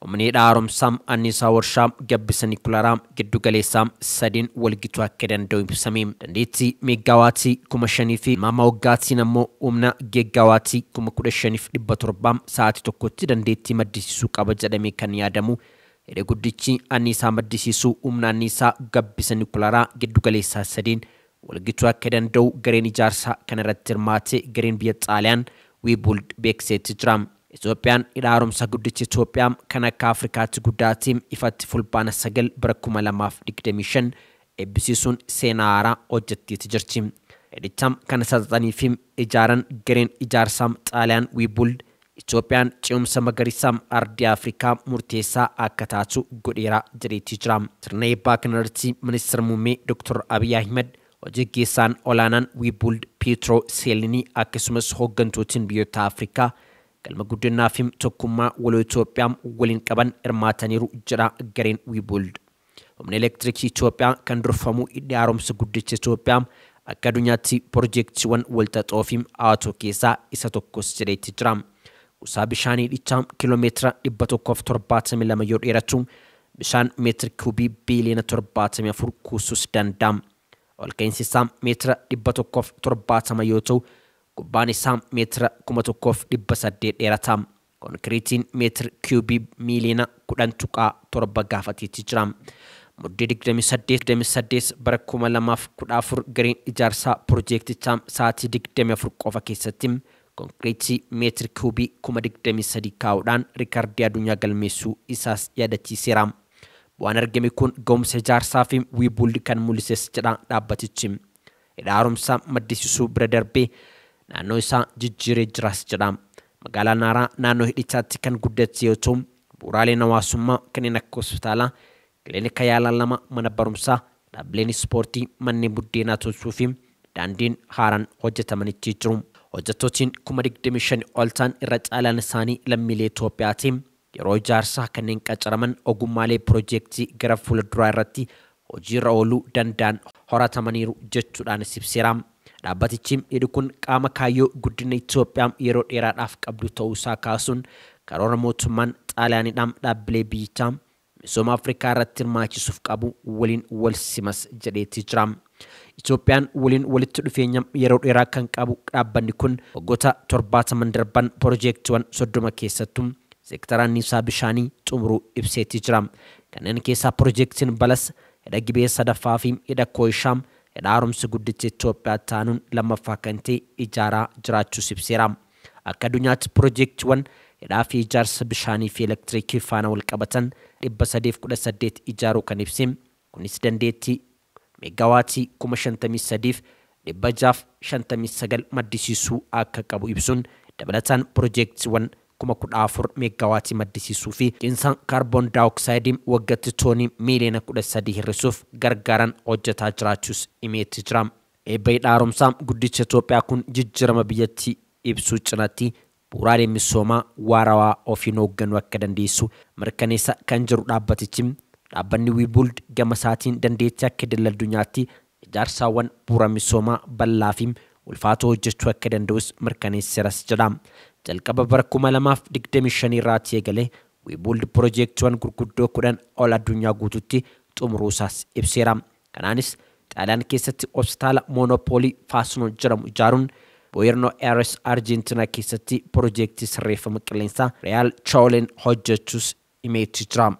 Humni hidha haaromsaa anniisaa warshaa gabbisa niwukilaraa giddu galeessaa sadiin walgituu akka danda'u ibsame. Dandeettii meeggaawaatii 5,000 fi maama waggaatiin ammoo humna geeggaawaatii 15,700 sa'aatii tokkotti dandeettii maddisiisuu qaba jedhamee kan yaadamu. Hidha guddichi anniisaa maddisiisuu humna anniisaa gabbisa niwukilaraa giddu galeessaa sadiin walgituu akka danda'u gareen ijaarsaa kanarratti hirmaate gareen biyya Xaaliyaan Webuild beeksiseetti jira. Itoophiyaan hidha haaromsaa guddicha Itoophiyaa kan akka Afrikaatti guddaatiin ifatti Fulbaana 9 bara 2025 eebbisiisuun seenaa haaraa hojjetteetti jirti. Hidhicha kana saxaxanii fi ijaaran gareen ijaarsaa Xaaliyaan Webuild Itoophiyaan ce'umsa magariisaa ardii Afrikaa murteessaa akka taatu godheera jedheetti jira. Sirna eebbaa kanarratti Ministeera Muummee Dr. Abiy Ahmed, hojii geessaan olaanaan Webuild Pietro Seelinii akkasumas hooggantootiin biyyoota Afrikaa galma guddinaa fi tokkummaa waloo Itoophiyaa waliin qaban hirmaataniiru jedha gareen Webuild. Humna elektirikii Itoophiyaa kan durfamu hidhi haaromsa guddicha Itoophiyaa akka addunyaatti piroojeektiiwwan walxaxoo fi hawwatoo keessaa isa tokkos jedheetti jira. Kuusaa bishaanii hidhichaa kiiloomeetira 172 yoo dheeratu bishaan meetira kiubii biiliyoona 74 kuusuus danda'a. Olka'iinsi isaa meetira 170 yoo ta'u gubbaan isaa meetira 1,800 dheerata. Konkiriitiin meetira kiubii miiliyoona 10.7 gaafateetti jira. Muddee 28 bara 2014 gareen ijaarsaa piroojeektichaa sa'aatii 24 qofa keessatti konkiriitii meetira kiubii 23,000 kaa'uudhaan riikardii addunyaa galmeessuu isaas yaadachiiseera. Bu'aan argame kun ga'umsa ijaarsaa fi Webuild kan mul'ises jedha dhaabbatichi. Hidha haaromsaa maddisiisuu bira darbee naannoo isaa jijjiiree jiras jedha. Magaalaan Haaraa naannoo hidhichaatti kan guddatte yoo ta'u bu'uuraaleen hawaasummaa kanneen akka hospitaalaa, kilinika yaalaa 2, mana barumsaa, dhaabbileen ispoortii, manneen buddeenaa tolchuu fi daandiin haaraan hojjetamanitti jiru. Hojjettootiin 25,000 ol ta'an irra caalaan isaanii lammiilee Itoophiyaatiin yeroo ijaarsaa kanneen qacaraman ogummaalee piroojeektii gara fuulduraa irratti hojiirra ooluu danda'an horatamaniiru jechuudhaanis ibseera. Dhaabbatichi hidhi kun qaama kaayyoo guddina Itoophiyaa yeroo dheeraadhaaf qabdu ta'uusaa kaasuun karoora mootummaan Xaaliyaaniidhaan dhaabbilee biyyichaa misooma Afrikaa irratti hirmaachisuuf qabu waliin wal simas jedheetti jira. Itoophiyaan waliin walitti dhufeenya yeroo dheeraa kan qabu dhaabbanni kun waggoota 70 darban piroojeektiiwwan 30 keessattuu seektara anniisaa bishaanii xumuruu ibseetti jira. Kanneen keessaa piroojeektiin Balas, hidha Gibee sadaffaa fi hidha Kooyishaa hidha haaromsa guddicha Itoophiyaa taanuun lammaffaa kan ta'e ijaaraa jiraachuus ibseera. Akka addunyaatti piroojeektiiwwan hidhaa fi ijaarsa bishaanii fi elektirikii faana wal qabatan 318 ijaaruu kan ibse kunis dandeettii meegaawaatii 53,659 maddisiisuu akka qabu ibsuun dabalataan piroojeektiiwwan 14,000 meegaawaatii maddisiisuu fi qinsa kaarboon daayoksaayiidii waggaatti toonii miiliyoona 13 hir'isuuf gargaaran hojjetaa jiraachuus himeetti jira. Eebba hidha haaromsaa guddicha Itoophiyaa kun jijjiirama biyyattii ibsuu cinaatti bu'uuraalee misoomaa waarawaa ofiin hoogganuu akka dandeessu mirkaneessa kan jiru dhaabbatichi dhaabbanni Webuild gama isaatiin dandeettii akka idil addunyaatti ijaarsaawwan bu'uura misoomaa bal'aa fi ulfaatoo hojjechuu akka danda'us mirkaneesseeras jedha. Jalqaba bara 2025 irraatii eegalee Webuild piroojeektiiwwan gurguddoo 10 ol addunyaa guutuutti xumuruusaas ibseera. Kanaanis Xaaliyaan keessatti hospitaala Moonopoolii Faasnoo jedhamu ijaaruun Buenos Aires Argentina keessatti piroojeektii sirreeffama qilleensaa Real Chooleen hojjechuus himeetti jira.